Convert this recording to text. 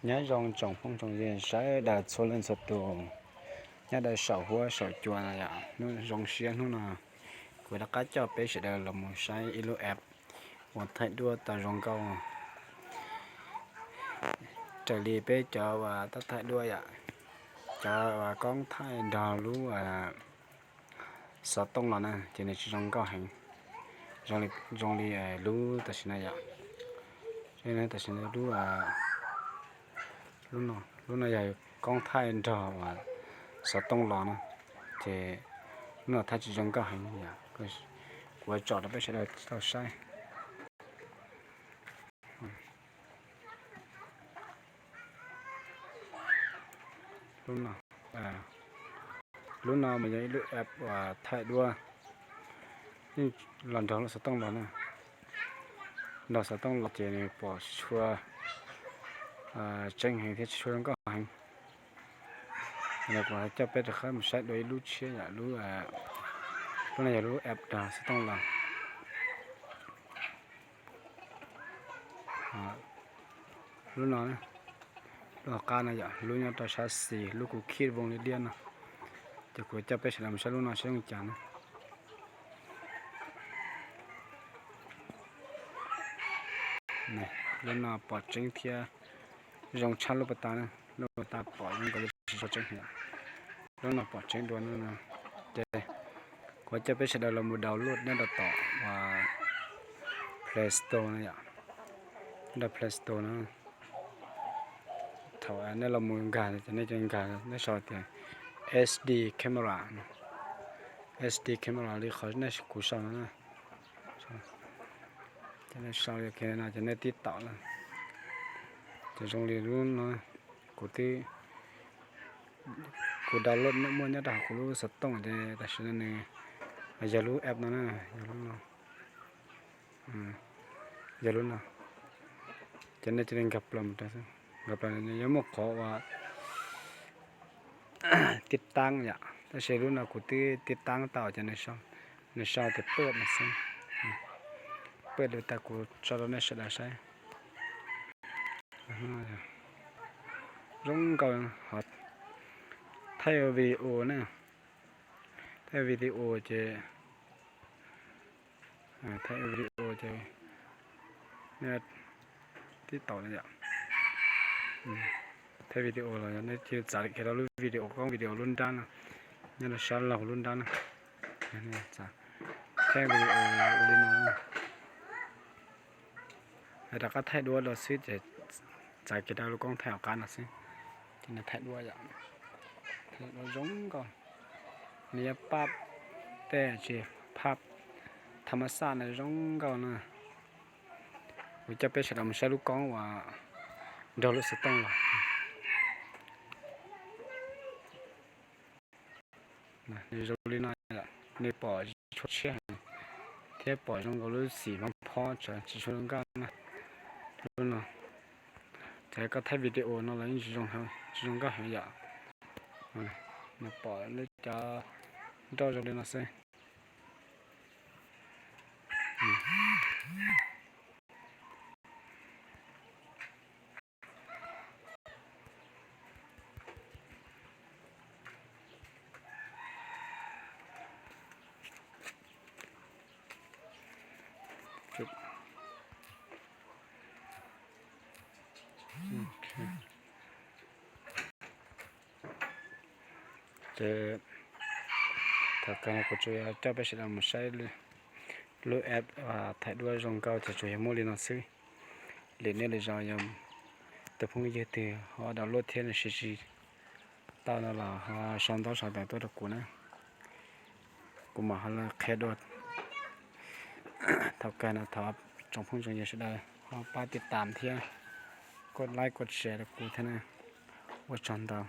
Nyob zoo tsoom phooj tsoom ywg sawv daws txhua leej txhua tus nyob rau saum huab saum cua no yom. Hnub zoo siab hnub no kuv rov qab coj peb sawv daws los mus saib ib lub app uas thaij duab tau zoo nkauj raws li peb cov uas tau thaij duab yom. Cov uas koob thaij nrog lub xov tooj los na ces nws tsis zoo nkauj heev zoo li lub tam sim no yom. Tam sim no lub lub no yog koob thaij nrog uas xov tooj los na, ces lub no thaij tsis zoo nkauj heev yom. Kuv tsom rau peb sawv daws tau saib. Lub no mas yog ib lub app uas thaij duab, yeej los nrog lub xov tooj los na. Nrog xov tooj los ces nws pom tsis tshua tseeb heev thiab tsis tshua zoo nkauj heev. Kuv coj peb rov qab mus saib dua ib lub tshiab yom. Lub no yog lub app nrog xov tooj los. Lub no, lub hauv qab no yom, lub nyob rau sab xis, lub kuv khij voos li diab no. Ces kuv coj peb sawv daws mus saib lub no saib zoo cas na. Lub no pom tseeb thiab zoo tshaj lub pas tas na, lub pas tas pom zoo nkaus li tsis tshua tseeb heev. Lub no pom tseeb dua no ces kuv coj peb sawv daws los mus download nyob rau tom uas Play Store no yom. Nyob rau Play Store no, thaum nej los mus nkag ces nej cia nkag, nej sau tias S D camera, S D camera li qhov nej kuv sau no na. Ces nej sau no ces nej tib taum na. Ces zoo li lub no, kuv twb, kuv download muaj nyob rau hauv kuv lub xov tooj ces tam sim no nws yog lub app no na, yog lub no, yog lub no. Ces nej cia li nkag plaws mus rau, nkag plaws nws yuav muaj qhov uas tib taab yom, tab sis lub no kuv twb tib taab tau ces nws sau tias pawj no xwb. Pawj li tas kuv tso rau nej sawv daws saib. Zoo nkaus, thaij video na, thaij video ces, thaij video ces nej tib taum no yom. Thaij video los nej cia li txav kiag rau lub video, koob video lub nrab no, nyob rau sab laug lub nrab no. Thaij video ua li no, rov qab thaij duab rau xwb ces txav kiag rau lub koob thaij hauv qab no xwb. Ces nws thaij duab yom, thaij duab zoo nkauj. Nws yog pab tej tsis phab tham mas xaj na, zoo nkauj na. Kuv coj peb sawv daws mus saib lub koob uas nrog lub xov tooj los. Nws zoo li no, nws pom tsis tshua tshiab heev thiab pom zoo nkaus lub xim phob phob, tsis tshua zoo nkauj na. Lub no, ces koj thaij video no los yeej tsis zoo nkauj heev yom. Nws pom lub cov nroj zoo li no xwb. Ces thaum kawg no kuv tsuas yog coj peb sawv daws mus saib lub app thaij duab zoo nkauj ces tsuas yog muaj li no xwb. Lwm hnub lwm zaus yog tus phooj ywg twg ho download thiab nws siv tsis tau no los ho sau ntaub sau ntawv tuaj rau kuv na, kuv mam ho los qhia dua. Thaum kawg no thov tsoom phooj tsoom ywg sawv daws ho pab tiv tam thiab koj like koj share rau kuv thiab na. Ua tsaug ntau.